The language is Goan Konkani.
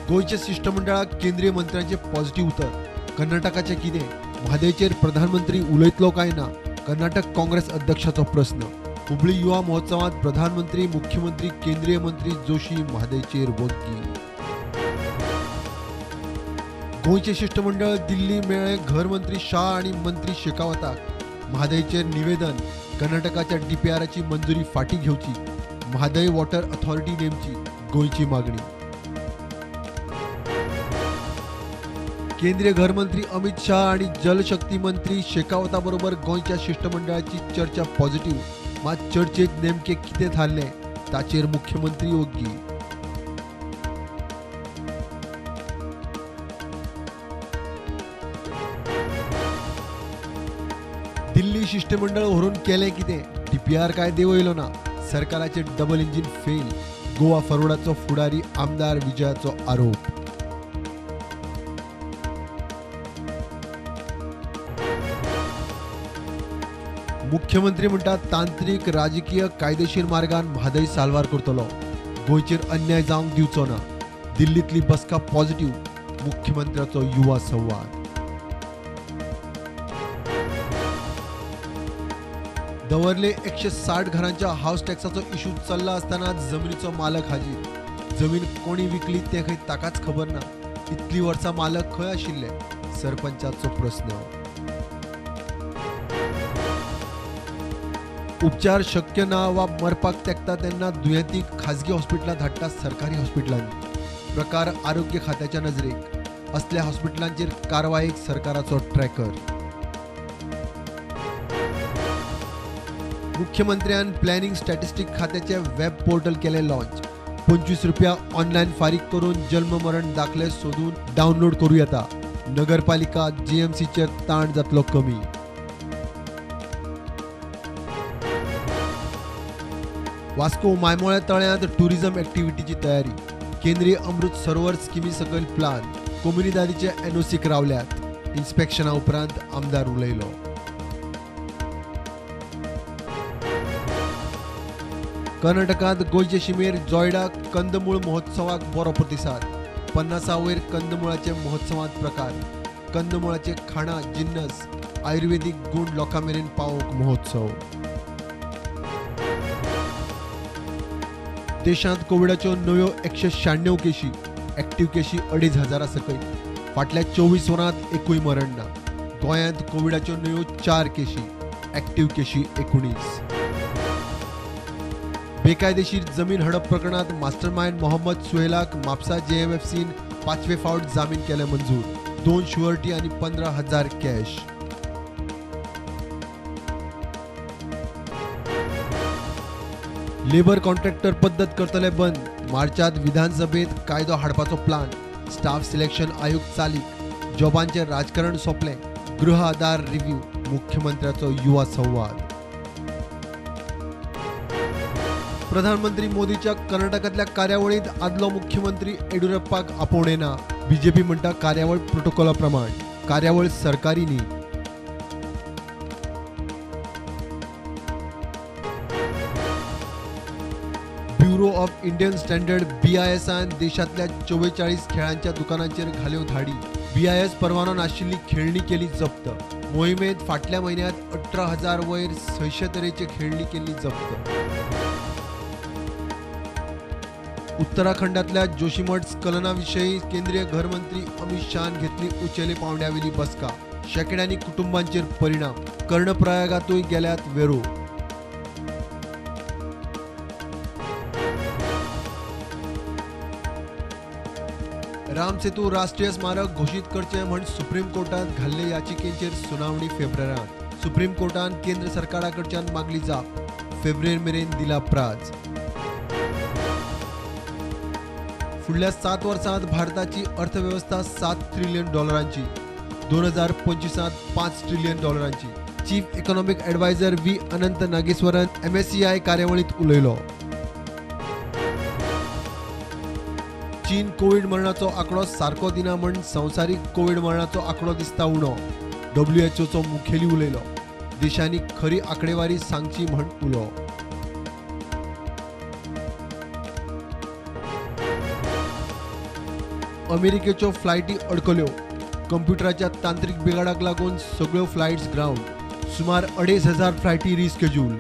गोंयच्या शिश्टमंडळाक केंद्रीय मंत्र्यांचे पॉझिटिव्ह उतर. कर्नाटकाचें कितें? म्हादयचेर प्रधानमंत्री उलयतलो काय ना? कर्नाटक काँग्रेस अध्यक्षाचो प्रस्न. हुबळी युवा महोत्सवात प्रधानमंत्री, मुख्यमंत्री, केंद्रीय मंत्री जोशी म्हादयचेर वग्गी. गोंयचें शिश्टमंडळ दिल्ली मेळ्ळें घरमंत्री शाह आनी मंत्री शेखावताक. म्हादयचेर निवेदन. कर्नाटकाच्या डीपीआराची मंजुरी फाटीं घेवची. म्हादय वॉटर अथॉरिटी नेमची, गोंयची मागणी. केंद्रीय घरमंत्री अमित शाह आणि जलशक्ती मंत्री शेखावता बरोबर गोंयच्या शिश्टमंडळाची चर्चा पॉझिटिव्ह. मात चर्चेत नेमके कितें थारलें ताचेर मुख्यमंत्री ओग्गी. दिल्ली शिश्टमंडळ व्हरून केलें कितें? डीपीआर काय देंवयलो ना. सरकाराचें डबल इंजिन फेल. गोवा फॉरवर्डाचो फुडारी आमदार विजयाचो आरोप. मुख्यमंत्री म्हणटात तांत्रिक, राजकीय, कायदेशीर मार्गान म्हादय साल्वार करतलो. गोंयचेर अन्याय जावंक दिवचो ना. दिल्लींतली बसका पॉझिटिव्ह. मुख्यमंत्र्याचो युवा संवाद. दवर्ले 160 घरांच्या हावस टॅक्साचो इशू चल्ला आसतना जमिनीचो मालक हाजीर. जमीन कोणी विकली तें खंय ताकाच खबर ना. इतली वर्सां मालक खंय आशिल्ले? सरपंचाचो प्रस्न. उपचार शक्य ना वा मरपाक तेकता तेन्ना दुयेंतीक खाजगी हॉस्पिटलां धाडटा सरकारी हॉस्पिटलांनी. प्रकार आरोग्य खात्याच्या नजरेक. असल्या हॉस्पिटलांचेर कारवायेक सरकाराचो ट्रॅकर. मुख्यमंत्र्यान प्लॅनिंग स्टॅटिस्टिक खात्याचे वेब पोर्टल केलें लॉन्च. 25 रुपया ऑनलायन फारीक करून जल्म मरण दाखले सोदून डावनलोड करूं येता. नगरपालिका जीएमसीचेर ताण जातलो कमी. वास्को मायमोळ्या तळ्यांत टुरिझम ऍक्टिव्हिटीची तयारी. केंद्रीय अमृत सरोवर स्किमी सकयल प्लान. कोमुनिदादीचे एनओसीक रावल्यात. इन्स्पेक्शना उपरांत आमदार उलयलो. कर्नाटकांत गोंयचे शिमेर जोयडा कंदमूळ महोत्सवाक बरो प्रतिसाद. 50 वयर कंदमुळाचे महोत्सवांत प्रकार. कंदमुळाचे खाणां, जिन्नस, आयुर्वेदीक गूण लोकां मेरेन पावोवंक महोत्सव. देशांत कोविडाच्यो नव्यो 196 केशी. ऍक्टिव्ह केशी 2,500 सकयल. फाटल्या 24 वरांत एकूय मरण ना. गोंयांत कोविडाच्यो नव्यो 4 केशी. ऍक्टिव्ह केशी 19. बेकायदेशीर जमीन हडप प्रकरणात मास्टरमाइंड मोहम्मद सुहेलाक म्हापसा जेएमएफसीन 5वे फावट जामीन केले मंजूर. 2 शुअरिटी आनी 15,000 कॅश. लेबर कॉन्ट्रॅक्टर पद्दत करतले बंद. मार्चात विधानसभेत कायदो हाडपाचो प्लान. स्टाफ सिलेक्शन आयोग चालीक. जॉबांचें राजकारण सोंपलें. गृह आधार रिव्ह्यू. मुख्यमंत्र्याचो युवा संवाद. प्रधानमंत्री मोदीच्या कर्नाटकांतल्या कार्यावळींत आदलो मुख्यमंत्री येडियुरप्पाक आपोवणें ना. बीजेपी म्हणटा कार्यावळ प्रोटोकॉला प्रमाण. कार्यावळ सरकारी न्ही. ब्युरो ऑफ इंडियन स्टँडर्ड BISआन देशांतल्या 44 खेळांच्या दुकानांचेर घाल्यो धाडी. BIS परवानो नाशिल्ली खेळणी केली जप्त. मोहिमेंत फाटल्या म्हयन्यांत 18,000 वयर 600 तरेची खेळणी केल्ली जप्त. उत्तराखंडातल्या जोशीमठ स्खलनाविशीं केंद्रीय घरमंत्री अमित शहान घेतली उंचेले पावंड्यावेली बसका. शेंकड्यांनी कुटुंबांचेर परिणाम. कर्णप्रयागातूय गेल्यात वेरो. रामसेतू राष्ट्रीय स्मारक घोशीत करचें म्हण सुप्रीम कोर्टांत घाल्ले याचिकेचेर सुनावणी फेब्रुवारांत. सुप्रीम कोर्टान केंद्र सरकारा कडच्यान मागली जाप. फेब्रुवारी मेरेन दिला प्राज. फुडल्या 7 वर्सांत भारताची अर्थवेवस्था $7 trillion, 2025 $5 trillion. Chief economic adviser V Anantha Nageswaran MSCI कार्यावळींत उलयलो. चीन कोविड मरणाचो आंकडो सारको दिना म्हण संवसारीक कोविड मरणाचो आंकडो दिसता उणो. WHOचो मुखेली उलयलो. देशांनी खरी आंकडेवारी सांगची म्हण उलो. अमेरिकेच्यो फ्लायटी अडकल्यो. कंप्युटराच्या तांत्रिक बिघाडाक लागून सगळ्यो फ्लायट्स ग्रावंड. सुमार 2500 फ्लायटी रिस्केड्यूल.